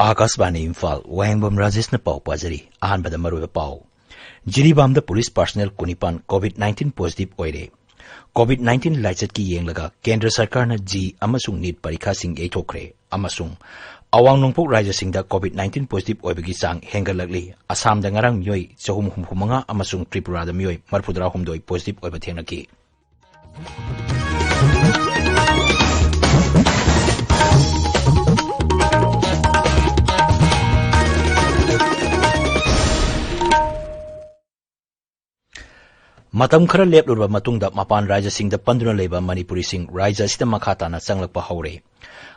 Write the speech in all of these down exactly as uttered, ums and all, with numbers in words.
ꯑꯥꯀꯥꯁꯕꯥꯅꯤ ꯏꯝꯐꯥꯜ, ꯋꯥꯍꯦꯡꯕꯝ ꯔꯥꯖꯦꯁꯅ ꯄꯥꯎ ꯄꯥꯖꯔꯤ꯫ ꯑꯍꯥꯟꯕꯗ ꯃꯔꯨꯑꯣꯏꯕ ꯄꯥꯎ꯫ ꯖꯤꯔꯤꯕꯥꯝꯗ ꯄꯨꯂꯤꯁ ꯄꯥꯔꯁꯅꯦꯜ ꯀꯨꯟꯅꯤꯄꯥꯟ ꯀꯣꯚꯤꯗ ꯅꯥꯏꯟꯇꯤꯟ ꯄꯣꯖꯤꯇꯤꯚ ꯑꯣꯏꯔꯦ꯫ ꯀꯣꯚꯤꯗ ꯅꯥꯏꯟꯇꯤꯟ ꯂꯥꯏꯆꯠꯀꯤ ꯌꯦꯡꯂꯒ ꯀꯦꯟꯗ꯭ꯔ ꯁꯔꯀꯥꯔꯅ ꯖꯤ ꯑꯃꯁꯨꯡ ꯅꯤꯠ ꯄꯔꯤꯈꯥꯁꯤꯡ ꯌꯩꯊꯣꯛꯈ꯭ꯔꯦ꯫ ꯑꯃꯁꯨꯡ ꯑꯋꯥꯡ ꯅꯣꯡꯄꯣꯛ ꯔꯥꯖ꯭ꯌꯁꯤꯡꯗ ꯀꯣꯚꯤꯗ ꯅꯥꯏꯟꯇꯤꯟ ꯄꯣꯖꯤꯇꯤꯚ ꯑꯣꯏꯕꯒꯤ ꯆꯥꯡ ꯍꯦꯟꯒꯠꯂꯛꯂꯤ꯫ ꯑꯁꯥꯝꯗ ꯉꯔꯥꯡ ꯃꯤꯑꯣꯏ ꯆꯍꯨꯝ ꯍꯨꯝꯐꯨ ꯃꯉꯥ ꯑꯃꯁꯨꯡ ꯇ꯭ꯔꯤꯄꯨꯔꯥꯗ ꯃꯤꯑꯣꯏ ꯃꯔꯤꯐꯨꯇꯔꯥ ꯍꯨꯝꯗꯣꯏ ꯄꯣꯖꯤꯇꯤꯚ ꯑꯣꯏꯕ ꯊꯦꯡꯅꯈꯤ꯫ ꯃꯇꯝ ꯈꯔ ꯂꯦꯞꯂꯨꯔꯕ ꯃꯇꯨꯡꯗ ꯃꯄꯥꯟ ꯔꯥꯖ꯭ꯌꯁꯤꯡꯗ ꯄꯟꯗꯨꯅ ꯂꯩꯕ ꯃꯅꯤꯄꯨꯔꯤꯁꯤꯡ ꯔꯥꯖ꯭ꯌ ꯑꯁꯤꯗ ꯃꯈꯥ ꯇꯥꯅ ꯆꯪꯂꯛꯄ ꯍꯧꯔꯦ꯫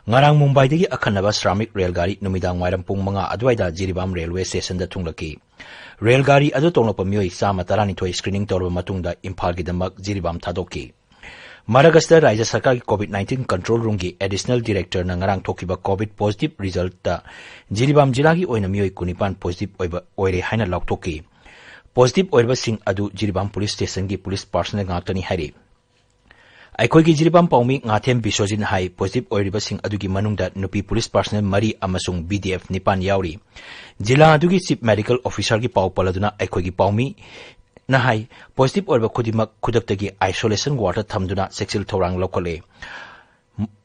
ꯉꯔꯥꯡ ꯃꯨꯝꯕꯥꯏꯗꯒꯤ ꯑꯈꯟꯅꯕ ꯁ꯭ꯔꯥꯃꯤꯛ ꯔꯦꯜ ꯒꯥꯔꯤ ꯅꯨꯃꯤꯗꯥꯡ ꯋꯥꯏꯔꯝ ꯄꯨꯡ ꯃꯉꯥ ꯑꯗꯨꯋꯥꯏꯗ ꯖꯤꯔꯤꯕꯥꯝ ꯔꯦꯜꯋꯦ ꯁ꯭ꯇꯦꯁꯟꯗ ꯊꯨꯡꯂꯛꯈꯤ꯫ ꯔꯦꯜ ꯒꯥꯔꯤ ꯑꯗꯨ ꯇꯣꯡꯂꯛꯄ ꯃꯤꯑꯣꯏ ꯆꯥꯝꯃ ꯇꯔꯥꯅꯤꯊꯣꯏ ꯁ꯭ꯀ꯭ꯔꯤꯅꯤꯡ ꯇꯧꯔꯕ ꯃꯇꯨꯡꯗ ꯏꯝꯐꯥꯜꯒꯤꯗꯃꯛ ꯖꯤꯔꯤꯕꯥꯝ ꯊꯥꯗꯣꯛꯈꯤ꯫ ꯃꯔꯛ ꯑꯁꯤꯗ ꯔꯥꯖ꯭ꯌ ꯁꯔꯀꯥꯔꯒꯤ ꯀꯣꯚꯤꯗ ꯅꯥꯏꯟꯇꯤꯟ ꯀꯟꯇ꯭ꯔꯣꯜ ꯔꯨꯝꯒꯤ ꯑꯦꯗꯤꯁꯅꯦꯜ ꯗꯤꯔꯦꯛꯇꯔꯅ ꯉꯔꯥꯡ ꯊꯣꯛꯈꯤꯕ ꯀꯣꯚꯤꯗ ꯄꯣꯖꯤꯇꯤꯚ ꯔꯤꯖꯜꯠꯇ ꯖꯤꯔꯤꯕꯥꯝ ꯖꯤꯂꯥꯒꯤ ꯑꯣꯏꯅ ꯃꯤꯑꯣꯏ ꯀꯨꯟꯅꯤꯄꯥꯟ ꯄꯣꯖꯤꯇꯤꯚ ꯑꯣꯏꯕ ꯑꯣꯏꯔꯦ ꯍꯥꯏꯅ ꯂꯥꯎꯊꯣꯛꯈꯤ꯫ ꯄꯣꯖꯤꯇꯤꯚ ꯑꯣꯏꯔꯤꯕꯁꯤꯡ ꯑꯗꯨ ꯖꯤꯔꯤꯕꯥꯝ ꯄꯨꯂꯤꯁ ꯁ꯭ꯇꯦꯁꯟꯒꯤ ꯄꯨꯂꯤꯁ ꯄꯥꯔꯁꯅꯦꯜ ꯉꯥꯛꯇꯅꯤ ꯍꯥꯏꯔꯤ꯫ ꯑꯩꯈꯣꯏꯒꯤ ꯖꯤꯔꯤꯕꯥꯝ ꯄꯥꯎꯃꯤ ꯉꯥꯊꯦꯝ ꯕꯤꯁ꯭ꯋꯖꯤꯠꯅ ꯍꯥꯏ, ꯄꯣꯖꯤꯇꯤꯚ ꯑꯣꯏꯔꯤꯕꯁꯤꯡ ꯑꯗꯨꯒꯤ ꯃꯅꯨꯡꯗ ꯅꯨꯄꯤ ꯄꯨꯂꯤꯁ ꯄꯥꯔꯁꯅꯦꯜ ꯃꯔꯤ ꯑꯃꯁꯨꯡ ꯕꯤꯗꯤꯑꯦꯐ ꯅꯤꯄꯥꯟ ꯌꯥꯎꯔꯤ꯫ ꯖꯤꯂꯥ ꯑꯗꯨꯒꯤ ꯆꯤꯐ ꯃꯦꯗꯤꯀꯦꯜ ꯑꯣꯐꯤꯁꯥꯔꯒꯤ ꯄꯥꯎ ꯄꯜꯂꯗꯨꯅ ꯑꯩꯈꯣꯏꯒꯤ ꯄꯥꯎꯃꯤꯅ ꯍꯥꯏ, ꯄꯣꯖꯤꯇꯤꯚ ꯑꯣꯏꯔꯕ ꯈꯨꯗꯤꯡꯃꯛ ꯈꯨꯗꯛꯇꯒꯤ ꯑꯥꯏꯁꯣꯂꯦꯁꯟ ꯋꯥꯔꯗꯇ ꯊꯝꯗꯨꯅ ꯆꯦꯛꯁꯤꯜ ꯊꯧꯔꯥꯡ ꯂꯧꯈꯠꯂꯦ꯫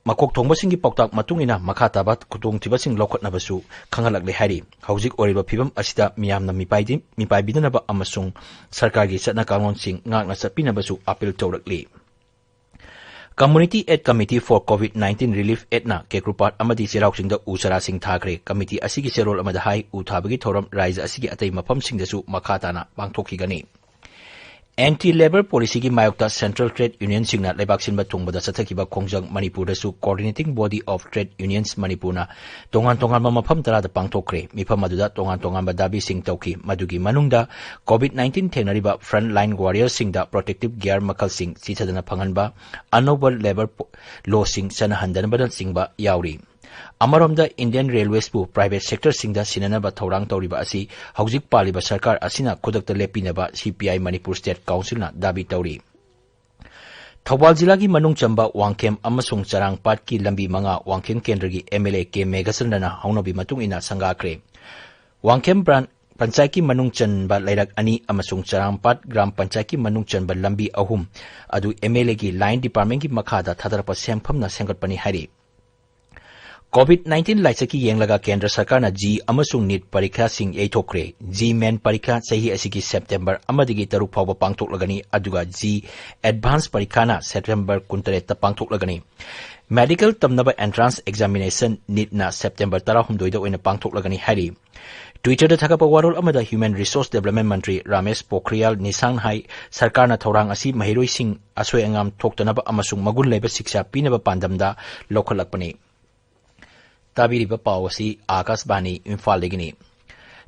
ꯃꯀꯣꯛ ꯊꯣꯡꯕꯁꯤꯡꯒꯤ ꯄꯥꯎꯇꯥꯛ ꯃꯇꯨꯡ ꯏꯟꯅ ꯃꯈꯥ ꯇꯥꯕ ꯈꯨꯗꯣꯡꯊꯤꯕꯁꯤꯡ ꯂꯧꯈꯠꯅꯕꯁꯨ ꯈꯪꯍꯜꯂꯛꯂꯦ ꯍꯥꯏꯔꯤ꯫ ꯍꯧꯖꯤꯛ ꯑꯣꯏꯔꯤꯕ ꯐꯤꯕꯝ ꯑꯁꯤꯗ ꯃꯤꯌꯥꯝꯅ ꯃꯤꯄꯥꯏꯗꯤ-, ꯃꯤꯄꯥꯏꯕꯤꯗꯅꯕ ꯑꯃꯁꯨꯡ ꯁꯔꯀꯥꯔꯒꯤ ꯆꯠꯅ ꯀꯥꯡꯂꯣꯟꯁꯤꯡ ꯉꯥꯛꯅ ꯆꯠꯄꯤꯅꯕꯁꯨ ꯑꯥꯄꯤꯜ ꯇꯧꯔꯛꯂꯤ꯫ Community Aid Committee for COVID nineteen Relief Aidꯅ ꯀꯦꯀ꯭ꯔꯨꯄꯥꯠ ꯑꯃꯗꯤ ꯆꯩꯔꯥꯎ ꯆꯤꯡꯗ ꯎ ꯆꯥꯔꯥꯁꯤꯡ ꯊꯥꯈ꯭ꯔꯦ꯫ ꯀꯃꯤꯇꯤ ꯑꯁꯤꯒꯤ ꯆꯦꯔꯣꯜ ꯑꯃꯗ ꯍꯥꯏ, ꯎ ꯊꯥꯕꯒꯤ ꯊꯧꯔꯝ ꯔꯥꯖ꯭ꯌ ꯑꯁꯤꯒꯤ ꯑꯇꯩ ꯃꯐꯝꯁꯤꯡꯗꯁꯨ ꯃꯈꯥ ꯇꯥꯅ ꯄꯥꯡꯊꯣꯛꯈꯤꯒꯅꯤ꯫ ꯑꯦꯟꯇꯤ ꯂꯦꯕꯔ ꯄꯣꯂꯤꯁꯤꯒꯤ ꯃꯥꯌꯣꯛꯇ ꯁꯦꯟꯇ꯭ꯔꯦꯜ ꯇ꯭ꯔꯦꯗ ꯌꯨꯅꯤꯌꯟꯁꯤꯡꯅ ꯂꯩꯕꯥꯛ ꯁꯤꯟꯕ ꯊꯨꯡꯕꯗ ꯆꯠꯊꯈꯤꯕ ꯈꯣꯡꯖꯪ ꯃꯅꯤꯄꯨꯔꯗꯁꯨ Coordinating Body of Trade Unions ꯃꯅꯤꯄꯨꯔꯅ ꯇꯣꯉꯥꯟ ꯇꯣꯉꯥꯟꯕ ꯃꯐꯝ ꯇꯔꯥꯗ ꯄꯥꯡꯊꯣꯛꯈ꯭ꯔꯦ꯫ ꯃꯤꯐꯝ ꯑꯗꯨꯗ ꯇꯣꯉꯥꯟ ꯇꯣꯉꯥꯟꯕ ꯗꯥꯕꯤꯁꯤꯡ ꯇꯧꯈꯤ꯫ ꯃꯗꯨꯒꯤ ꯃꯅꯨꯡꯗ ꯀꯣꯚꯤꯗ ꯅꯥꯏꯟꯇꯤꯟ ꯊꯦꯡꯅꯔꯤꯕ ꯐ꯭ꯔꯟꯠ ꯂꯥꯏꯟ ꯋꯥꯔꯤꯌꯔꯁꯤꯡꯗ ꯄ꯭ꯔꯣꯇꯦꯛꯇꯤꯚ ꯒꯤꯌꯔ ꯃꯈꯜꯁꯤꯡ ꯆꯤꯊꯗꯅ ꯐꯪꯍꯟꯕ, ꯑꯅꯧꯕ ꯂꯦꯕꯔ ꯄꯣ-, ꯂꯣꯁꯤꯡ ꯆꯠꯅꯍꯟꯗꯅꯕꯅꯆꯤꯡꯕ ꯌꯥꯎꯔꯤ꯫ ꯑꯃꯔꯣꯝꯗ ꯏꯟꯗꯤꯌꯟ ꯔꯦꯜꯋꯦꯁꯄꯨ ꯄ꯭ꯔꯥꯏꯚꯦꯠ ꯁꯦꯛꯇꯔꯁꯤꯡꯗ ꯁꯤꯟꯅꯅꯕ ꯊꯧꯔꯥꯡ ꯇꯧꯔꯤꯕ ꯑꯁꯤ ꯍꯧꯖꯤꯛ ꯄꯥꯜꯂꯤꯕ ꯁꯔꯀꯥꯔ ꯑꯁꯤꯅ ꯈꯨꯗꯛꯇ ꯂꯦꯞꯄꯤꯅꯕ ꯁꯤ ꯄꯤ ꯑꯥꯏ ꯃꯅꯤꯄꯨꯔ ꯁ꯭ꯇꯦꯠ ꯀꯥꯎꯟꯁꯤꯜꯅ ꯗꯥꯕꯤ ꯇꯧꯔꯤ꯫ ꯊꯧꯕꯥꯜ ꯖꯤꯂꯥꯒꯤ ꯃꯅꯨꯡ ꯆꯟꯕ ꯋꯥꯡꯈꯦꯝ ꯑꯃꯁꯨꯡ ꯆꯔꯥꯡꯄꯥꯠꯀꯤ ꯂꯝꯕꯤ ꯃꯉꯥ ꯋꯥꯡꯈꯦꯝ ꯀꯦꯟꯗ꯭ꯔꯒꯤ ꯑꯦꯝ ꯑꯦꯜ ꯑꯦ ꯀꯦ ꯃꯦꯘꯆꯟꯗ꯭ꯔꯅ ꯍꯧꯅꯕꯤ ꯃꯇꯨꯡ ꯏꯟꯅ ꯁꯪꯒꯥꯈ꯭ꯔꯦ꯫ ꯋꯥꯡꯈꯦꯝ ꯕ꯭ꯔꯥꯟ ꯄꯟꯆꯥꯌꯠꯀꯤ ꯃꯅꯨꯡ ꯆꯟꯕ ꯂꯩꯔꯛ ꯑꯅꯤ ꯑꯃꯁꯨꯡ ꯆꯔꯥꯡꯄꯥꯠ ꯒ꯭ꯔꯥꯝ ꯄꯟꯆꯥꯌꯠꯀꯤ ꯃꯅꯨꯡ ꯆꯟꯕ ꯂꯝꯕꯤ ꯑꯍꯨꯝ ꯑꯗꯨ ꯑꯦꯝ ꯑꯦꯜ ꯑꯦꯒꯤ ꯂꯥꯏꯟ ꯗꯤꯄꯥꯔꯠꯃꯦꯟꯒꯤ ꯃꯈꯥꯗ ꯊꯥꯗꯔꯛꯄ ꯁꯦꯟꯐꯝꯅ ꯁꯦꯝꯒꯠꯄꯅꯤ ꯍꯥꯏꯔꯤ꯫ ꯀꯣꯚꯤꯗ ꯅꯥꯏꯟꯇꯤꯟ ꯂꯥꯏꯆꯠꯀꯤ ꯌꯦꯡꯂꯒ ꯀꯦꯟꯗ꯭ꯔ ꯁꯔꯀꯥꯔꯅ ꯖꯤ ꯑꯃꯁꯨꯡ ꯅꯤꯠ ꯄꯔꯤꯈꯥꯁꯤꯡ ꯌꯩꯊꯣꯛꯈ꯭ꯔꯦ꯫ ꯖꯤ ꯃꯦꯟ ꯄꯔꯤꯈꯥ ꯆꯍꯤ ꯑꯁꯤꯒꯤ ꯁꯦꯞꯇꯦꯝꯕꯔ ꯑꯃꯗꯒꯤ ꯇꯔꯨꯛ ꯐꯥꯎꯕ ꯄꯥꯡꯊꯣꯛꯂꯒꯅꯤ, ꯑꯗꯨꯒ ꯖꯤ ꯑꯦꯗꯚꯥꯟꯁ ꯄꯔꯤꯈꯥꯅ ꯁꯦꯞꯇꯦꯝꯕꯔ ꯀꯨꯟꯇꯔꯦꯠꯇ ꯄꯥꯡꯊꯣꯛꯂꯒꯅꯤ꯫ ꯃꯦꯗꯤꯀꯦꯜ ꯇꯝꯅꯕ ꯑꯦꯟꯇ꯭ꯔꯥꯟꯁ ꯑꯦꯛꯖꯥꯃꯤꯅꯦꯁꯟ ꯅꯤꯠꯅ ꯁꯦꯞꯇꯦꯝꯕꯔ ꯇꯔꯥꯍꯨꯝꯗꯣꯏꯗ ꯑꯣꯏꯅ ꯄꯥꯡꯊꯣꯛꯂꯒꯅꯤ ꯍꯥꯏꯔꯤ꯫ ꯇ꯭ꯋꯤꯇꯔꯗ ꯊꯥꯒꯠꯄ ꯋꯥꯔꯣꯜ ꯑꯃꯗ ꯍ꯭ꯌꯨꯃꯦꯟ ꯔꯤꯁꯣꯔꯁ ꯗꯦꯕꯂꯞꯃꯦꯟ ꯃꯟꯇ꯭ꯔꯤ ꯔꯥꯃꯦꯁ ꯄꯣꯈ꯭ꯔꯤꯌꯥꯜ ꯅꯤꯁꯥꯡ ꯍꯥꯏ, ꯁꯔꯀꯥꯔꯅ ꯊꯧꯔꯥꯡ ꯑꯁꯤ ꯃꯍꯩꯔꯣꯏꯁꯤꯡ ꯑꯁꯣꯏ ꯑꯉꯥꯝ ꯊꯣꯛꯇꯅꯕ ꯑꯃꯁꯨꯡ ꯃꯒꯨꯟ ꯂꯩꯕ ꯁꯤꯛꯁꯥ ꯄꯤꯅꯕ ꯄꯥꯟꯗꯝꯗ ꯂꯧꯈꯠꯂꯛꯄꯅꯤ꯫ ꯇꯥꯕꯤꯔꯤꯕ ꯄꯥꯎ ꯑꯁꯤ ꯑꯥꯀꯥꯁꯕꯥꯅꯤ ꯏꯝꯐꯥꯜꯗꯒꯤꯅꯤ꯫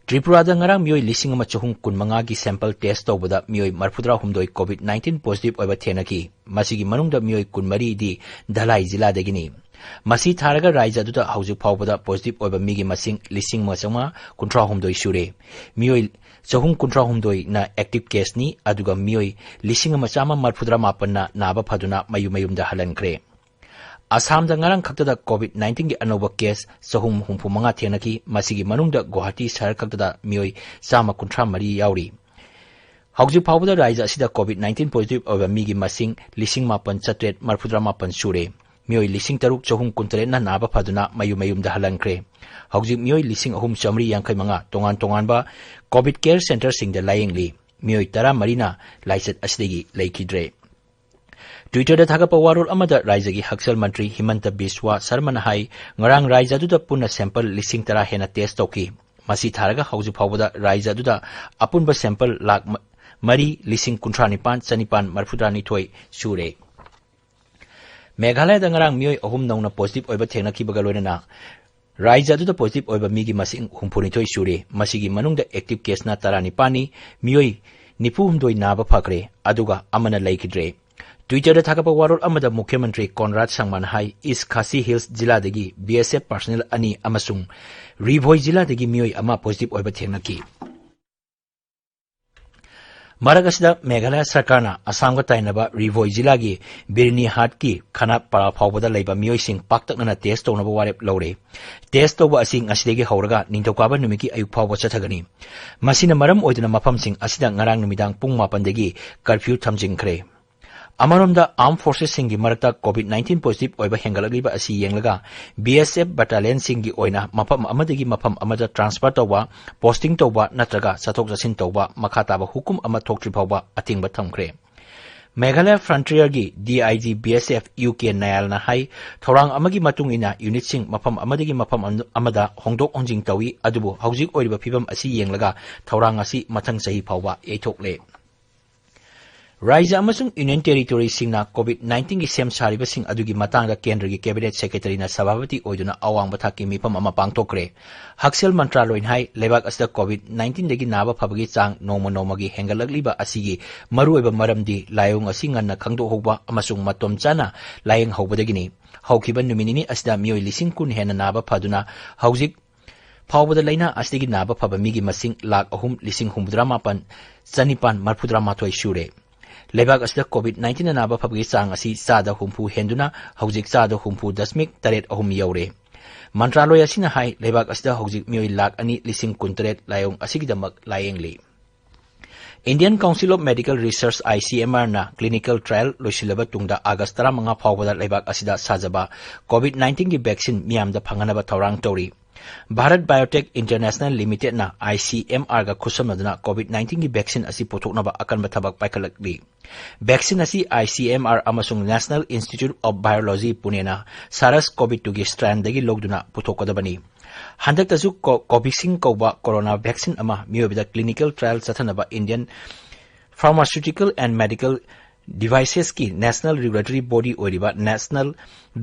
ꯇ꯭ꯔꯤꯄꯨꯔꯥꯗ ꯉꯔꯥꯡ ꯃꯤꯑꯣꯏ ꯂꯤꯁꯤꯡ ꯑꯃ ꯆꯍꯨꯝ ꯀꯨꯟꯃꯉꯥꯒꯤ ꯁꯦꯝꯄꯜ ꯇꯦꯁ ꯇꯧꯕꯗ ꯃꯤꯑꯣꯏ ꯃꯔꯤꯐꯨꯇꯔꯥꯍꯨꯝꯗꯣꯏ ꯀꯣꯚꯤꯗ ꯅꯥꯏꯟꯇꯤꯟ ꯄꯣꯖꯤꯇꯤꯚ ꯑꯣꯏꯕ ꯊꯦꯡꯅꯈꯤ꯫ ꯃꯁꯤꯒꯤ ꯃꯅꯨꯡꯗ ꯃꯤꯑꯣꯏ ꯀꯨꯟꯃꯔꯤꯗꯤ ꯙꯂꯥꯏ ꯖꯤꯂꯥꯗꯒꯤꯅꯤ꯫ ꯃꯁꯤ ꯊꯥꯔꯒ ꯔꯥꯖ꯭ꯌ ꯑꯗꯨꯗ ꯍꯧꯖꯤꯛ ꯐꯥꯎꯕꯗ ꯄꯣꯖꯤꯇꯤꯚ ꯑꯣꯏꯕ ꯃꯤꯒꯤ ꯃꯁꯤꯡ ꯂꯤꯁꯤꯡ ꯑꯃ ꯆꯥꯝꯃꯉꯥ ꯀꯨꯟꯊ꯭ꯔꯥꯍꯨꯝꯗꯣꯏ ꯁꯨꯔꯦ꯫ ꯃꯤꯑꯣꯏ ꯆꯍꯨꯝ ꯀꯨꯟꯊ꯭ꯔꯥꯍꯨꯝꯗꯣꯏꯅ ꯑꯦꯛꯇꯤꯚ ꯀꯦꯁꯅꯤ, ꯑꯗꯨꯒ ꯃꯤꯑꯣꯏ ꯂꯤꯁꯤꯡ ꯑꯃ ꯆꯥꯝꯃ ꯃꯔꯤꯐꯨꯇꯔꯥ ꯃꯥꯄꯟꯅ ꯅꯥꯕ ꯐꯗꯨꯅ ꯃꯌꯨꯝ ꯃꯌꯨꯝꯗ ꯍꯜꯍꯟꯈ꯭ꯔꯦ꯫ ꯑꯁꯥꯝꯗ ꯉꯔꯥꯡ ꯈꯛꯇꯗ ꯀꯣꯚꯤꯗ ꯅꯥꯏꯟꯇꯤꯟꯒꯤ ꯑꯅꯧꯕ ꯀꯦꯁ ꯆꯍꯨꯝ ꯍꯨꯝꯐꯨ ꯃꯉꯥ ꯊꯦꯡꯅꯈꯤ꯫ ꯃꯁꯤꯒꯤ ꯃꯅꯨꯡꯗ ꯒꯨꯋꯥꯍꯥꯇꯤ ꯁꯍꯔ ꯈꯛꯇꯗ ꯃꯤꯑꯣꯏ ꯆꯥꯝꯃ ꯀꯨꯟꯊ꯭ꯔꯥ ꯃꯔꯤ ꯌꯥꯎꯔꯤ꯫ ꯍꯧꯖꯤꯛ ꯐꯥꯎꯕꯗ ꯔꯥꯖ꯭ꯌ ꯑꯁꯤꯗ ꯀꯣꯚꯤꯗ ꯅꯥꯏꯟꯇꯤꯟ ꯄꯣꯖꯤꯇꯤꯚ ꯑꯣꯏꯕ ꯃꯤꯒꯤ ꯃꯁꯤꯡ ꯂꯤꯁꯤꯡ ꯃꯥꯄꯟ ꯆꯥꯇ꯭ꯔꯦꯠ ꯃꯔꯤꯐꯨꯇꯔꯥ ꯃꯥꯄꯟ ꯁꯨꯔꯦ꯫ ꯃꯤꯑꯣꯏ ꯂꯤꯁꯤꯡ ꯇꯔꯨꯛ ꯆꯍꯨꯝ ꯀꯨꯟꯇꯔꯦꯠꯅ ꯅꯥꯕ ꯐꯗꯨꯅ ꯃꯌꯨꯝ ꯃꯌꯨꯝꯗ ꯍꯜꯍꯟꯈ꯭ꯔꯦ꯫ ꯍꯧꯖꯤꯛ ꯃꯤꯑꯣꯏ ꯂꯤꯁꯤꯡ ꯑꯍꯨꯝ ꯆꯥꯃꯔꯤ ꯌꯥꯡꯈꯩ ꯃꯉꯥ ꯇꯣꯉꯥꯟ ꯇꯣꯉꯥꯟꯕ ꯀꯣꯚꯤꯗ ꯀꯦꯌꯔ ꯁꯦꯟꯇꯔꯁꯤꯡꯗ ꯂꯥꯌꯦꯡꯂꯤ꯫ ꯃꯤꯑꯣꯏ ꯇꯔꯥꯃꯔꯤꯅ ꯂꯥꯏꯆꯠ ꯑꯁꯤꯗꯒꯤ ꯂꯩꯈꯤꯗ꯭ꯔꯦ꯫ ꯇ꯭ꯋꯤꯇꯔꯗ ꯊꯥꯒꯠꯄ ꯋꯥꯔꯣꯜ ꯑꯃꯗ ꯔꯥꯖ꯭ꯌꯒꯤ ꯍꯛꯁꯦꯜ ꯃꯟꯇ꯭ꯔꯤ ꯍꯤꯃꯟꯇ ꯕꯤꯁ꯭ꯋꯥ ꯁꯔꯃꯅ ꯍꯥꯏ, ꯉꯔꯥꯡ ꯔꯥꯖ꯭ꯌ ꯑꯗꯨꯗ ꯄꯨꯟꯅ ꯁꯦꯝꯄꯜ ꯂꯤꯁꯤꯡ ꯇꯔꯥ ꯍꯦꯟꯅ ꯇꯦꯁ ꯇꯧꯈꯤ꯫ ꯃꯁꯤ ꯊꯥꯔꯒ ꯍꯧꯖꯤꯛ ꯐꯥꯎꯕꯗ ꯔꯥꯖ꯭ꯌ ꯑꯗꯨꯗ ꯑꯄꯨꯟꯕ ꯁꯦꯝꯄꯜ ꯂꯥꯈ ꯃꯔꯤ ꯂꯤꯁꯤꯡ ꯀꯨꯟꯊ꯭ꯔꯥ ꯅꯤꯄꯥꯟ ꯆꯅꯤꯄꯥꯟ ꯃꯔꯤꯐꯨꯇꯔꯥꯅꯤꯊꯣꯏ ꯁꯨꯔꯦ꯫ ꯃꯦꯘꯥꯂꯌꯗ ꯉꯔꯥꯡ ꯃꯤꯑꯣꯏ ꯑꯍꯨꯝ ꯅꯧꯅ ꯄꯣꯖꯤꯇꯤꯚ ꯑꯣꯏꯕ ꯊꯦꯡꯅꯈꯤꯕꯒ ꯂꯣꯏꯅꯅ ꯔꯥꯖ꯭ꯌ ꯑꯗꯨꯗ ꯄꯣꯖꯤꯇꯤꯚ ꯑꯣꯏꯕ ꯃꯤꯒꯤ ꯃꯁꯤꯡ ꯍꯨꯝꯐꯨꯅꯤꯊꯣꯏ ꯁꯨꯔꯦ꯫ ꯃꯁꯤꯒꯤ ꯃꯅꯨꯡꯗ ꯑꯦꯛꯇꯤꯚ ꯀꯦꯁꯅ ꯇꯔꯥꯅꯤꯄꯥꯟꯅꯤ, ꯃꯤꯑꯣꯏ ꯅꯤꯐꯨꯍꯨꯝꯗꯣꯏ ꯅꯥꯕ ꯐꯈ꯭ꯔꯦ, ꯑꯗꯨꯒ ꯑꯃꯅ ꯂꯩꯈꯤꯗ꯭ꯔꯦ꯫ ꯇ꯭ꯋꯤꯇꯔꯗ ꯊꯥꯒꯠꯄ ꯋꯥꯔꯣꯜ ꯑꯃꯗ ꯃꯨꯈ꯭ꯌ ꯃꯟꯇ꯭ꯔꯤ ꯀꯣꯟꯔꯥꯗ ꯁꯪꯃꯥꯅ ꯍꯥꯏ, ꯏꯁ ꯈꯥꯁꯤ hills ꯖꯤꯂꯥꯗꯒꯤ B S F personal ꯑꯅꯤ ꯑꯃꯁꯨꯡ ꯔꯤꯚꯣꯏ ꯖꯤꯂꯥꯗꯒꯤ ꯃꯤꯑꯣꯏ ꯑꯃ ꯄꯣꯖꯤꯇꯤꯚ ꯑꯣꯏꯕ ꯊꯦꯡꯅꯈꯤ꯫ ꯃꯔꯛ ꯑꯁꯤꯗ ꯃꯦꯘꯥꯂꯌꯥ ꯁꯔꯀꯥꯔꯅ ꯑꯁꯥꯝꯒ ꯇꯥꯏꯅꯕ ꯔꯤꯚꯣꯏ ꯖꯤꯂꯥꯒꯤ ꯕꯤꯔꯅꯤꯍꯥꯠꯀꯤ ꯈꯅꯥꯄꯥꯔꯥ ꯐꯥꯎꯕꯗ ꯂꯩꯕ ꯃꯤꯑꯣꯏꯁꯤꯡ ꯄꯥꯛꯇꯛꯅꯅ ꯇꯦꯁ ꯇꯧꯅꯕ ꯋꯥꯔꯦꯞ ꯂꯧꯔꯦ꯫ ꯇꯦꯁ ꯇꯧꯕ ꯑꯁꯤ ꯉꯁꯤꯗꯒꯤ ꯍꯧꯔꯒ ꯅꯤꯡꯊꯧꯀꯥꯕ ꯅꯨꯃꯤꯠꯀꯤ ꯑꯌꯨꯛ ꯐꯥꯎꯕ ꯆꯠꯊꯒꯅꯤ꯫ ꯃꯁꯤꯅ ꯃꯔꯝ ꯑꯣꯏꯗꯨꯅ ꯃꯐꯝꯁꯤꯡ ꯑꯁꯤꯗ ꯉꯔꯥꯡ ꯅꯨꯃꯤꯗꯥꯡ ꯄꯨꯡ ꯃꯥꯄꯟꯗꯒꯤ ꯀꯔꯐ꯭ꯌꯨ ꯊꯝꯖꯤꯟꯈ꯭ꯔꯦ꯫ ꯑꯃꯔꯣꯝꯗ, ꯑꯥꯔꯝ ꯐꯣꯔꯁꯦꯁꯁꯤꯡꯒꯤ ꯃꯔꯛꯇ ꯀꯣꯚꯤꯗ ꯅꯥꯏꯟꯇꯤꯟ ꯄꯣꯖꯤꯇꯤꯚ ꯑꯣꯏꯕ ꯍꯦꯟꯒꯠꯂꯛꯂꯤꯕ ꯑꯁꯤ ꯌꯦꯡꯂꯒ, ꯕꯤ ꯑꯦꯁ ꯑꯦꯐ ꯕꯠꯇꯥꯂꯤꯌꯟꯁꯤꯡꯒꯤ ꯑꯣꯏꯅ ꯃꯐꯝ ꯑꯃꯗꯒꯤ ꯃꯐꯝ ꯑꯃꯗ ꯇ꯭ꯔꯥꯟꯁꯐꯔ ꯇꯧꯕ, ꯄꯣꯁꯇꯤꯡ ꯇꯧꯕ ꯅꯠꯇ꯭ꯔꯒ ꯆꯠꯊꯣꯛ ꯆꯠꯁꯤꯟ ꯇꯧꯕ ꯃꯈꯥ ꯇꯥꯕ ꯍꯨꯀꯨꯝ ꯑꯃ ꯊꯣꯛꯇ꯭ꯔꯤ ꯐꯥꯎꯕ ꯑꯊꯤꯡꯕ ꯊꯝꯈ꯭ꯔꯦ꯫ ꯃꯦꯘꯥꯂꯌꯥ ꯐ꯭ꯔꯟꯇꯤꯌꯔꯒꯤ D I G B S F U K ꯅꯌꯥꯜꯅ ꯍꯥꯏ, ꯊꯧꯔꯥꯡ ꯑꯃꯒꯤ ꯃꯇꯨꯡ ꯏꯟꯅ ꯌꯨꯅꯤꯠꯁꯤꯡ ꯃꯐꯝ ꯑꯃꯗꯒꯤ ꯃꯐꯝ ꯑꯃ-, ꯑꯃꯗ ꯍꯣꯡꯗꯣꯛ ꯍꯣꯡꯖꯤꯟ ꯇꯧꯏ, ꯑꯗꯨꯕꯨ ꯍꯧꯖꯤꯛ ꯑꯣꯏꯔꯤꯕ ꯐꯤꯕꯝ ꯑꯁꯤ ꯌꯦꯡꯂꯒ ꯊꯧꯔꯥꯡ ꯑꯁꯤ ꯃꯊꯪ ꯆꯍꯤ ꯐꯥꯎꯕ ꯌꯩꯊꯣꯛꯂꯦ꯫ ꯔꯥꯖ꯭ꯌ ꯑꯃꯁꯨꯡ ꯌꯨꯅꯤꯌꯟ ꯇꯦꯔꯤꯇꯣꯔꯤꯁꯤꯡꯅ ꯀꯣꯚꯤꯗ ꯅꯥꯏꯟꯇꯤꯟꯒꯤ ꯁꯦꯝ ꯁꯥꯔꯤꯕꯁꯤꯡ ꯑꯗꯨꯒꯤ ꯃꯇꯥꯡꯗ ꯀꯦꯟꯗ꯭ꯔꯒꯤ ꯀꯦꯕꯤꯅꯦꯠ ꯁꯦꯀ꯭ꯔꯦꯇꯔꯤꯅ ꯁꯚꯥꯄꯇꯤ ꯑꯣꯏꯗꯨꯅ ꯑꯋꯥꯡꯕ ꯊꯥꯛꯀꯤ ꯃꯤꯐꯝ ꯑꯃ ꯄꯥꯡꯊꯣꯛꯈ꯭ꯔꯦ꯫ ꯍꯛꯁꯦꯜ ꯃꯟꯇ꯭ꯔꯥꯂꯣꯏꯅ ꯍꯥꯏ, ꯂꯩꯕꯥꯛ ꯑꯁꯤꯗ ꯀꯣꯚꯤꯗ ꯅꯥꯏꯟꯇꯤꯟꯗꯒꯤ ꯅꯥꯕ ꯐꯕꯒꯤ ꯆꯥꯡ ꯅꯣꯡꯃ ꯅꯣꯡꯃꯒꯤ ꯍꯦꯟꯒꯠꯂꯛꯂꯤꯕ ꯑꯁꯤꯒꯤ ꯃꯔꯨꯑꯣꯏꯕ ꯃꯔꯝꯗꯤ ꯂꯥꯏꯑꯣꯡ ꯑꯁꯤ ꯉꯟꯅ ꯈꯪꯗꯣꯛꯍꯧꯕ ꯑꯃꯁꯨꯡ ꯃꯇꯝ ꯆꯥꯅ ꯂꯥꯏꯌꯦꯡꯍꯧꯕꯗꯒꯤꯅꯤ꯫ ꯍꯧꯈꯤꯕ ꯅꯨꯃꯤꯠ ꯅꯤꯅꯤ ꯑꯁꯤꯗ ꯃꯤꯑꯣꯏ ꯂꯤꯁꯤꯡ ꯀꯨꯟ ꯍꯦꯟꯅ ꯅꯥꯕ ꯐꯗꯨꯅ ꯍꯧꯖꯤꯛ ꯐꯥꯎꯕꯗ ꯂꯥꯏꯅꯥ ꯑꯁꯤꯗꯒꯤ ꯅꯥꯕ ꯐꯕ ꯃꯤꯒꯤ ꯃꯁꯤꯡ ꯂꯥꯈ ꯑꯍꯨꯝ ꯂꯤꯁꯤꯡ ꯍꯨꯝꯐꯨꯇꯔꯥ ꯃꯥꯄꯟ ꯆꯅꯤꯄꯥꯟ ꯃꯔꯤꯐꯨꯇꯔꯥ ꯃꯥꯊꯣꯏ ꯁꯨꯔꯦ꯫ ꯂꯩꯕꯥꯛ ꯑꯁꯤꯗ ꯀꯣꯚꯤꯗ ꯅꯥꯏꯟꯇꯤꯟꯅ ꯅꯥꯕ ꯐꯕꯒꯤ ꯆꯥꯡ ꯑꯁꯤ ꯆꯥꯗ ꯍꯨꯝꯐꯨ ꯍꯦꯟꯗꯨꯅ ꯍꯧꯖꯤꯛ ꯆꯥꯗ ꯍꯨꯝꯐꯨ ꯗꯁꯃꯤꯛ ꯇꯔꯦꯠ ꯑꯍꯨꯝ ꯌꯧꯔꯦ꯫ ꯃꯟꯇ꯭ꯔꯥꯂꯣꯏ ꯑꯁꯤꯅ ꯍꯥꯏ, ꯂꯩꯕꯥꯛ ꯑꯁꯤꯗ ꯍꯧꯖꯤꯛ ꯃꯤꯑꯣꯏ ꯂꯥꯈ ꯑꯅꯤ ꯂꯤꯁꯤꯡ ꯀꯨꯟꯇꯔꯦꯠ ꯂꯥꯏꯑꯣꯡ ꯑꯁꯤꯒꯤꯗꯃꯛ ꯂꯥꯏꯌꯦꯡꯂꯤ꯫ Indian Council of Medical Research, I C M R ꯅ clinical trial ꯂꯣꯏꯁꯤꯜꯂꯕ ꯇꯨꯡꯗ ꯑꯥꯒꯁ ꯇꯔꯥꯃꯉꯥ ꯐꯥꯎꯕꯗ ꯂꯩꯕꯥꯛ ꯑꯁꯤꯗ ꯁꯥꯖꯕ ꯀꯣꯚꯤꯗ ꯅꯥꯏꯟꯇꯤꯟꯒꯤ vaccine ꯃꯤꯌꯥꯝꯗ ꯐꯪꯍꯟꯅꯕ ꯊꯧꯔꯥꯡ ꯇꯧꯔꯤ꯫ ꯚꯥꯔꯠ ꯕꯥꯏꯑꯣꯇꯦꯛ ꯏꯟꯇꯔꯅꯦꯁꯅꯦꯜ ꯂꯤꯃꯤꯇꯦꯗꯅ I C M R ꯒ ꯈꯨꯠꯁꯝꯅꯗꯨꯅ ꯀꯣꯚꯤꯗ ꯅꯥꯏꯟꯇꯤꯟꯒꯤ vaccine ꯑꯁꯤ ꯄꯨꯊꯣꯛꯅꯕ ꯑꯀꯟꯕ ꯊꯕꯛ ꯄꯥꯏꯈꯠꯂꯛꯂꯤ꯫ Vaccine ꯑꯁꯤ I C M R ꯑꯃꯁꯨꯡ National Institute of Virology ꯄꯨꯅꯦꯅ SARS-CoV two ꯒꯤ strain ꯗꯒꯤ ꯂꯧꯗꯨꯅ ꯄꯨꯊꯣꯛꯀꯗꯕꯅꯤ꯫ ꯍꯟꯗꯛꯇꯁꯨ ꯀꯣ-, ꯀꯣꯚꯤꯁꯤꯜ ꯀꯧꯕ corona vaccine ꯑꯃ ꯃꯤꯑꯣꯏꯕꯗ clinical trial ꯆꯠꯊꯅꯕ Indian Pharmaceutical and Medical Devices ꯀꯤ National Regulatory Body ꯑꯣꯏꯔꯤꯕ National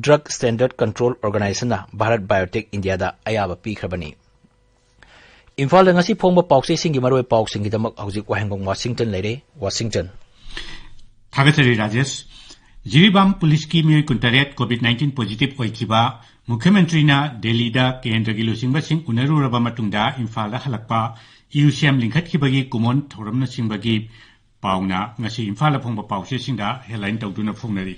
Drug Standard Control Organization ꯅ ꯚꯥꯔꯠ ꯕꯥꯏꯑꯣꯇꯦꯛ ꯏꯟꯗꯤꯌꯥꯗ ꯑꯌꯥꯕ ꯄꯤꯈ꯭ꯔꯕꯅꯤ꯫ ꯏꯝꯐꯥꯜꯗ ꯉꯁꯤ ꯐꯣꯡꯕ ꯄꯥꯎꯆꯦꯁꯤꯡꯒꯤ ꯃꯔꯨꯑꯣꯏꯕ ꯄꯥꯎꯁꯤꯡꯒꯤꯗꯃꯛ ꯍꯧꯖꯤꯛ ꯋꯥꯍꯦꯡꯕꯝ ꯋꯥꯁꯤꯡꯇꯟ ꯂꯩꯔꯦ꯫ ꯋꯥꯁꯤꯡꯇꯟ꯫ ꯊꯥꯒꯠꯆꯔꯤ ꯔꯥꯖꯦꯁ꯫ ꯖꯤꯔꯤꯕꯥꯝ ꯄꯨꯂꯤꯁꯀꯤ ꯃꯤꯑꯣꯏ ꯀꯨꯟꯇꯔꯦꯠ ꯀꯣꯚꯤꯗ ꯅꯥꯏꯟꯇꯤꯟ ꯄꯣꯖꯤꯇꯤꯚ ꯑꯣꯏꯈꯤꯕ꯫ ꯃꯨꯈ꯭ꯌ ꯃꯟꯇ꯭ꯔꯤꯅ ꯗꯦꯜꯂꯤꯗ ꯀꯦꯟꯗ꯭ꯔꯒꯤ ꯂꯨꯆꯤꯡꯕꯁꯤꯡ ꯎꯅꯔꯨꯔꯕ ꯃꯇꯨꯡꯗ ꯏꯝꯐꯥꯜꯗ ꯍꯜꯂꯛꯄ꯫ ꯌꯨ ꯁꯤ ꯑꯦꯝ ꯂꯤꯡꯈꯠꯈꯤꯕꯒꯤ ꯀꯨꯃꯣꯟ ꯊꯧꯔꯝꯅꯆꯤꯡꯕꯒꯤ ꯄꯥꯎꯅ ꯉꯁꯤ ꯏꯝꯐꯥꯜꯗ ꯐꯣꯡꯕ ꯄꯥꯎꯆꯦꯁꯤꯡꯗ headline ꯇꯧꯗꯨꯅ ꯐꯣꯡꯅꯔꯤ꯫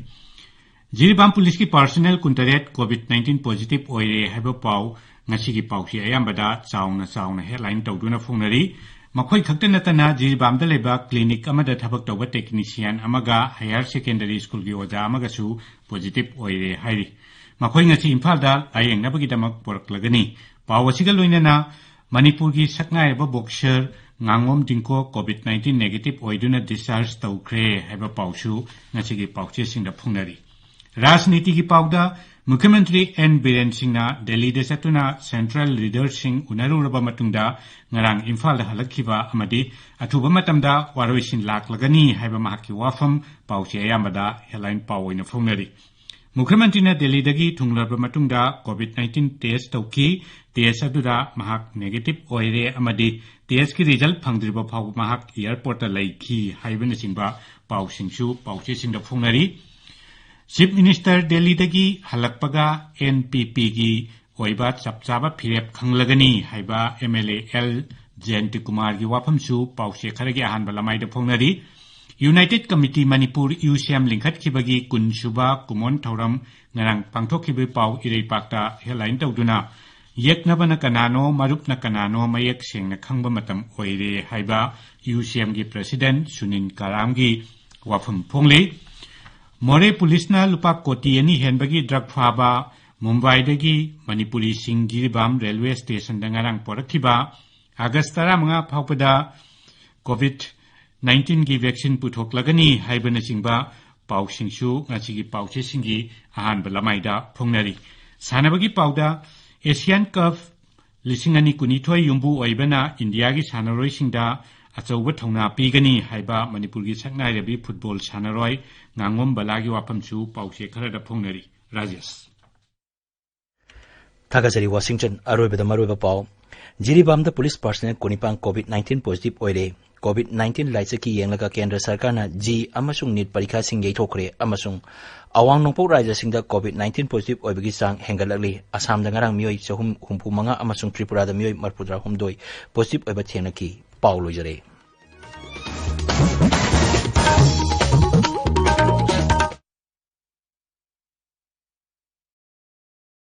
ꯖꯤꯔꯤꯕꯥꯝ ꯄꯨꯂꯤꯁꯀꯤ personnel ꯀꯨꯟꯇꯔꯦꯠ COVID nineteen positive ꯑꯣꯏꯔꯦ ꯍꯥꯏꯕ ꯄꯥꯎ ꯉꯁꯤꯒꯤ ꯄꯥꯎꯆꯦ ꯑꯌꯥꯝꯕꯗ ꯆꯥꯎꯅ ꯆꯥꯎꯅ headline ꯇꯧꯗꯨꯅ ꯐꯣꯡꯅꯔꯤ꯫ ꯃꯈꯣꯏ ꯈꯛꯇ ꯅꯠꯇꯅ ꯖꯤꯔꯤꯕꯥꯝꯗ ꯂꯩꯕ clinic ꯑꯃꯗ ꯊꯕꯛ ꯇꯧꯕ technician ꯑꯃꯒ higher secondary schoolꯒꯤ ꯑꯣꯖꯥ ꯑꯃꯒꯁꯨ positive ꯑꯣꯏꯔꯦ ꯍꯥꯏꯔꯤ꯫ ꯃꯈꯣꯏ ꯉꯁꯤ ꯏꯝꯐꯥꯜꯗ ꯂꯥꯌꯦꯡꯅꯕꯒꯤꯗꯃꯛ ꯄꯨꯔꯛꯂꯒꯅꯤ꯫ ꯄꯥꯎ ꯑꯁꯤꯒ ꯂꯣꯏꯅꯅ ꯃꯅꯤꯄꯨꯔꯒꯤ ꯁꯛꯅꯥꯏꯔꯕ boxer ꯉꯥꯉꯣꯝ ꯗꯤꯡꯀꯣ COVID nineteen negative ꯑꯣꯏꯗꯨꯅ discharge ꯇꯧꯈ꯭ꯔꯦ ꯍꯥꯏꯕ ꯄꯥꯎꯁꯨ ꯉꯁꯤꯒꯤ ꯄꯥꯎꯆꯦꯁꯤꯡꯗ ꯐꯣꯡꯅꯔꯤ꯫ ꯔꯥꯖꯅꯤꯇꯤꯒꯤ ꯄꯥꯎꯗ ꯃꯨꯈ꯭ꯌꯃꯟꯇ꯭ꯔꯤ ꯑꯦꯟ ꯕꯤꯔꯦꯟ ꯁꯤꯡꯅ ꯗꯦꯜꯂꯤꯗ ꯆꯠꯇꯨꯅ central leaderꯁꯤꯡ ꯎꯅꯔꯨꯔꯕ ꯃꯇꯨꯡꯗ ꯉꯔꯥꯡ ꯏꯝꯐꯥꯜꯗ ꯍꯜꯂꯛꯈꯤꯕ ꯑꯃꯗꯤ ꯑꯊꯨꯕ ꯃꯇꯝꯗ ꯋꯥꯔꯣꯏꯁꯤꯟ ꯂꯥꯛꯂꯒꯅꯤ ꯍꯥꯏꯕ ꯃꯍꯥꯛꯀꯤ ꯋꯥꯐꯝ ꯄꯥꯎꯆꯦ ꯑꯌꯥꯝꯕꯗ headline ꯄꯥꯎ ꯑꯣꯏꯅ ꯐꯣꯡꯅꯔꯤ꯫ ꯃꯨꯈ꯭ꯌꯃꯟꯇ꯭ꯔꯤꯅ ꯗꯦꯜꯂꯤꯗꯒꯤ ꯊꯨꯡꯂꯔꯕ ꯃꯇꯨꯡꯗ COVID nineteen test ꯇꯧꯈꯤ꯫ Test ꯑꯗꯨꯗ ꯃꯍꯥꯛ negative ꯑꯣꯏꯔꯦ ꯑꯃꯗꯤ testꯀꯤ result ꯐꯪꯗ꯭ꯔꯤꯕ ꯐꯥꯎꯕ ꯃꯍꯥꯛ airportꯇ ꯂꯩꯈꯤ ꯍꯥꯏꯕꯅꯆꯤꯡꯕ ꯄꯥꯎꯁꯤꯡꯁꯨ ꯄꯥꯎꯆꯦꯁꯤꯡꯗ ꯐꯣꯡꯅꯔꯤ꯫ Chief Minister ꯗꯦꯜꯂꯤꯗꯒꯤ ꯍꯜꯂꯛꯄꯒ NPPꯒꯤ ꯑꯣꯏꯕ ꯆꯞ ꯆꯥꯕ ꯐꯤꯔꯦꯞ ꯈꯪꯂꯒꯅꯤ ꯍꯥꯏꯕ MLA ꯑꯦꯜ ꯖꯌꯟꯇꯀꯨꯃꯥꯔꯒꯤ ꯋꯥꯐꯝꯁꯨ ꯄꯥꯎꯆꯦ ꯈꯔꯒꯤ ꯑꯍꯥꯟꯕ ꯂꯃꯥꯏꯗ ꯐꯣꯡꯅꯔꯤ꯫ United Committee ꯃꯅꯤꯄꯨꯔ ꯌꯨ ꯁꯤ ꯑꯦꯝ ꯂꯤꯡꯈꯠꯈꯤꯕꯒꯤ ꯀꯨꯟ ꯁꯨꯕ ꯀꯨꯃꯣꯟ ꯊꯧꯔꯝ ꯉꯔꯥꯡ ꯄꯥꯡꯊꯣꯛꯈꯤꯕꯒꯤ ꯄꯥꯎ ꯏꯔꯩꯄꯥꯛꯇ headline ꯇꯧꯗꯨꯅ ꯌꯦꯛꯅꯕꯅ ꯀꯅꯥꯅꯣ, ꯃꯔꯨꯞꯅ ꯀꯅꯥꯅꯣ ꯃꯌꯦꯛ ꯁꯦꯡꯅ ꯈꯪꯕ ꯃꯇꯝ ꯑꯣꯏꯔꯦ ꯍꯥꯏꯕ ꯌꯨ ꯁꯤ ꯑꯦꯝꯒꯤ president ꯁꯨꯅꯤꯟ ꯀꯥꯔꯥꯝꯒꯤ ꯋꯥꯐꯝ ꯐꯣꯡꯂꯤ꯫ ꯃꯣꯔꯦ ꯄꯨꯂꯤꯁꯅ ꯂꯨꯄꯥ ꯀꯣꯇꯤ ꯑꯅꯤ ꯍꯦꯟꯕꯒꯤ drug ꯐꯥꯕ ꯃꯨꯝꯕꯥꯏꯗꯒꯤ ꯃꯅꯤꯄꯨꯔꯤꯁꯤꯡ ꯖꯤꯔꯤꯕꯥꯝ railway stationꯗ ꯉꯔꯥꯡ ꯄꯣꯔꯛꯈꯤꯕ꯫ August ꯇꯔꯥꯃꯉꯥ ꯐꯥꯎꯕꯗ COVID nineteenꯒꯤ vaccine ꯄꯨꯊꯣꯛꯂꯒꯅꯤ ꯍꯥꯏꯕꯅꯆꯤꯡꯕ ꯄꯥꯎꯁꯤꯡꯁꯨ ꯉꯁꯤꯒꯤ ꯄꯥꯎꯆꯦꯁꯤꯡꯒꯤ ꯑꯍꯥꯟꯕ ꯂꯃꯥꯏꯗ ꯐꯣꯡꯅꯔꯤ꯫ ꯁꯥꯟꯅꯕꯒꯤ ꯄꯥꯎꯗ Asian Cup ꯂꯤꯁꯤꯡ ꯑꯅꯤ ꯀꯨꯟꯅꯤꯊꯣꯏ ꯌꯨꯝꯕꯨ ꯑꯣꯏꯕꯅ ꯏꯟꯗꯤꯌꯥꯒꯤ ꯁꯥꯟꯅꯔꯣꯏꯁꯤꯡꯗ ꯑꯆꯧꯕ ꯊꯧꯅꯥ ꯄꯤꯒꯅꯤ ꯍꯥꯏꯕ ꯃꯅꯤꯄꯨꯔꯒꯤ ꯁꯛꯅꯥꯏꯔꯕꯤ football ꯁꯥꯟꯅꯔꯣꯏ ꯉꯥꯉꯣꯝ ꯕꯂꯥꯒꯤ ꯋꯥꯐꯝꯁꯨ ꯄꯥꯎꯆꯦ ꯈꯔꯗ ꯐꯣꯡꯅꯔꯤ꯫ ꯔꯥꯖꯦꯁ꯫ ꯊꯥꯒꯠꯆꯔꯤ ꯋꯥꯁꯤꯡꯇꯟ꯫ ꯑꯔꯣꯏꯕꯗ ꯃꯔꯨꯑꯣꯏꯕ ꯄꯥꯎ꯫ ꯖꯤꯔꯤꯕꯥꯝꯗ ꯄꯨꯂꯤꯁ personnel ꯀꯨꯟꯅꯤꯄꯥꯟ COVID nineteen positive ꯑꯣꯏꯔꯦ꯫ ꯀꯣꯚꯤꯗ ꯅꯥꯏꯟꯇꯤꯟ ꯂꯥꯏꯆꯠꯀꯤ ꯌꯦꯡꯂꯒ ꯀꯦꯟꯗ꯭ꯔ ꯁꯔꯀꯥꯔꯅ ꯖꯤ ꯑꯃꯁꯨꯡ ꯅꯤꯠ ꯄꯔꯤꯈꯥꯁꯤꯡ ꯌꯩꯊꯣꯛꯈ꯭ꯔꯦ ꯑꯃꯁꯨꯡ ꯑꯋꯥꯡ ꯅꯣꯡꯄꯣꯛ ꯔꯥꯖ꯭ꯌꯁꯤꯡꯗ ꯀꯣꯚꯤꯗ ꯅꯥꯏꯟꯇꯤꯟ ꯄꯣꯖꯤꯇꯤꯚ ꯑꯣꯏꯕꯒꯤ ꯆꯥꯡ ꯍꯦꯟꯒꯠꯂꯛꯂꯤ꯫ ꯑꯁꯥꯝꯗ ꯉꯔꯥꯡ ꯃꯤꯑꯣꯏ ꯆꯍꯨꯝ ꯍꯨꯝꯐꯨ ꯃꯉꯥ ꯑꯃꯁꯨꯡ ꯇ꯭ꯔꯤꯄꯨꯔꯥꯗ ꯃꯤꯑꯣꯏ ꯃꯔꯤꯐꯨꯇꯔꯥ ꯍꯨꯝꯗꯣꯏ ꯄꯣꯖꯤꯇꯤꯚ ꯑꯣꯏꯕ ꯊꯦꯡꯅꯈꯤ꯫ ꯄꯥꯎ ꯂꯣꯏꯖꯔꯦ꯫